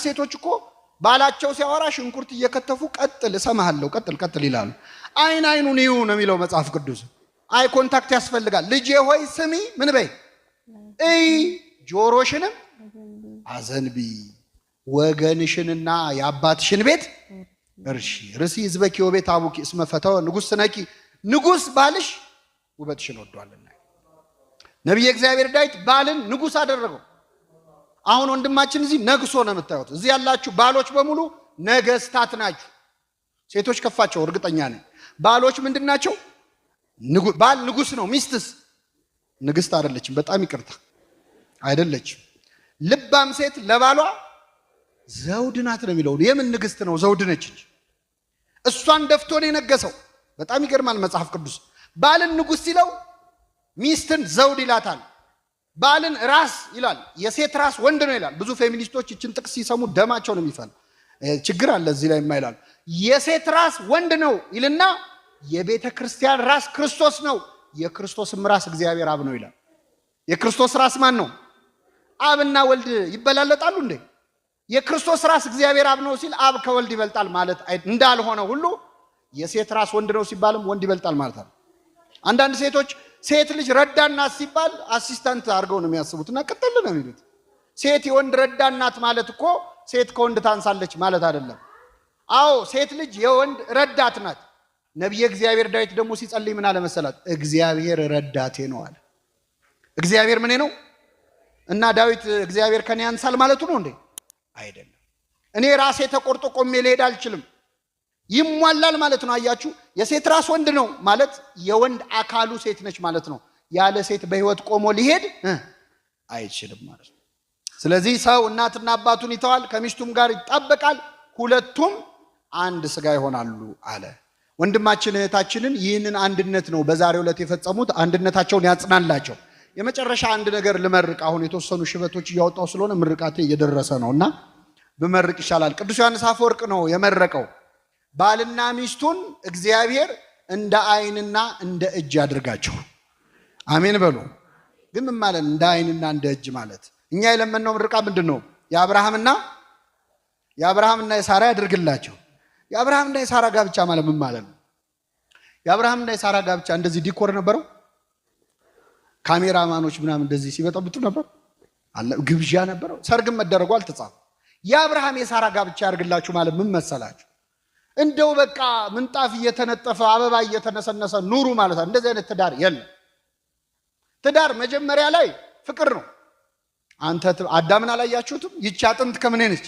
ሴቶች እኮ ባላቸው ሲያወራ ሽንኩርት እየከተፉ ቀጥል፣ እሰማሃለሁ፣ ቀጥል ቀጥል ይላሉ። አይን አይኑን እዩ ነው የሚለው መጽሐፍ ቅዱስ። Eye contact ያስፈልጋል። ልጄ ሆይ ስሚ፣ ምን በይ እይ፣ ጆሮሽንም አዘንቢ፣ ወገንሽንና የአባትሽን ቤት እርሺ። ርስዒ ሕዝበኪ ወቤተ አቡኪ እስመ ፈተወ ንጉሥ ስነኪ፣ ንጉሥ ባልሽ ውበትሽን ወዷልና። ነቢየ እግዚአብሔር ዳዊት ባልን ንጉሥ አደረገው። አሁን ወንድማችን እዚህ ነግሶ ነው የምታዩት። እዚህ ያላችሁ ባሎች በሙሉ ነገስታት ናችሁ። ሴቶች ከፋቸው እርግጠኛ ነኝ። ባሎች ምንድን ናቸው? ባል ንጉሥ ነው። ሚስትስ ንግስት አይደለችም። በጣም ይቅርታ አይደለችም። ልባም ሴት ለባሏ ዘውድ ናት ነው የሚለው። የምን ንግስት ነው? ዘውድ ነች እንጂ እሷን ደፍቶ ነው የነገሰው። በጣም ይገርማል መጽሐፍ ቅዱስ። ባልን ንጉሥ ሲለው ሚስትን ዘውድ ይላታል። ባልን ራስ ይላል። የሴት ራስ ወንድ ነው ይላል። ብዙ ፌሚኒስቶች ይችን ጥቅስ ሲሰሙ ደማቸው ነው የሚፈላ። ችግር አለ እዚህ ላይ የማይላሉ። የሴት ራስ ወንድ ነው ይልና የቤተ ክርስቲያን ራስ ክርስቶስ ነው፣ የክርስቶስም ራስ እግዚአብሔር አብ ነው ይላል። የክርስቶስ ራስ ማን ነው? አብና ወልድ ይበላለጣሉ እንዴ? የክርስቶስ ራስ እግዚአብሔር አብ ነው ሲል አብ ከወልድ ይበልጣል ማለት እንዳልሆነ ሁሉ የሴት ራስ ወንድ ነው ሲባልም ወንድ ይበልጣል ማለት ነው። አንዳንድ ሴቶች ሴት ልጅ ረዳት ናት ሲባል assistant አድርገው ነው የሚያስቡት እና ቅጥል ነው የሚሉት። ሴት የወንድ ረዳት ናት ማለት እኮ ሴት ከወንድ ታንሳለች ማለት አይደለም። አዎ ሴት ልጅ የወንድ ረዳት ናት። ነቢየ እግዚአብሔር ዳዊት ደግሞ ሲጸልይ ምን አለ መሰላት? እግዚአብሔር ረዳቴ ነው አለ። እግዚአብሔር ምኔ ነው? እና ዳዊት እግዚአብሔር ከኔ ያንሳል ማለቱ ነው እንዴ? አይደለም። እኔ ራሴ ተቆርጦ ቆሜ ልሄድ አልችልም። ይሟላል ማለት ነው። አያችሁ፣ የሴት ራስ ወንድ ነው ማለት የወንድ አካሉ ሴት ነች ማለት ነው። ያለ ሴት በሕይወት ቆሞ ሊሄድ አይችልም ማለት ነው። ስለዚህ ሰው እናትና አባቱን ይተዋል፣ ከሚስቱም ጋር ይጣበቃል፣ ሁለቱም አንድ ስጋ ይሆናሉ አለ። ወንድማችን እህታችንን ይህንን አንድነት ነው በዛሬው ዕለት የፈጸሙት። አንድነታቸውን ያጽናላቸው። የመጨረሻ አንድ ነገር ልመርቅ። አሁን የተወሰኑ ሽበቶች እያወጣው ስለሆነ ምርቃቴ እየደረሰ ነው እና ብመርቅ ይሻላል። ቅዱስ ዮሐንስ አፈወርቅ ነው የመረቀው። ባልና ሚስቱን እግዚአብሔር እንደ ዓይንና እንደ እጅ ያድርጋቸው። አሜን በሉ። ግን ምን ማለት እንደ ዓይንና እንደ እጅ ማለት? እኛ የለመነው ምርቃ ምንድን ነው? የአብርሃምና የሳራ ያድርግላቸው። የአብርሃምና የሳራ ጋብቻ ማለት ምን ማለት ነው? የአብርሃምና የሳራ ጋብቻ እንደዚህ decor ነበረው? ካሜራማኖች ምናምን እንደዚህ ሲበጠብጡ ነበር? አለ ግብዣ ነበረው? ሰርግም መደረጉ አልተጻፈም። የአብርሃም የሳራ ጋብቻ ያድርግላችሁ ማለት ምን መሰላችሁ? እንደው በቃ ምንጣፍ እየተነጠፈ አበባ እየተነሰነሰ ኑሩ ማለት ነው። እንደዚህ አይነት ትዳር የለም። ትዳር መጀመሪያ ላይ ፍቅር ነው። አንተ አዳምን አላያችሁትም? ይቺ አጥንት ከምኔ ነች?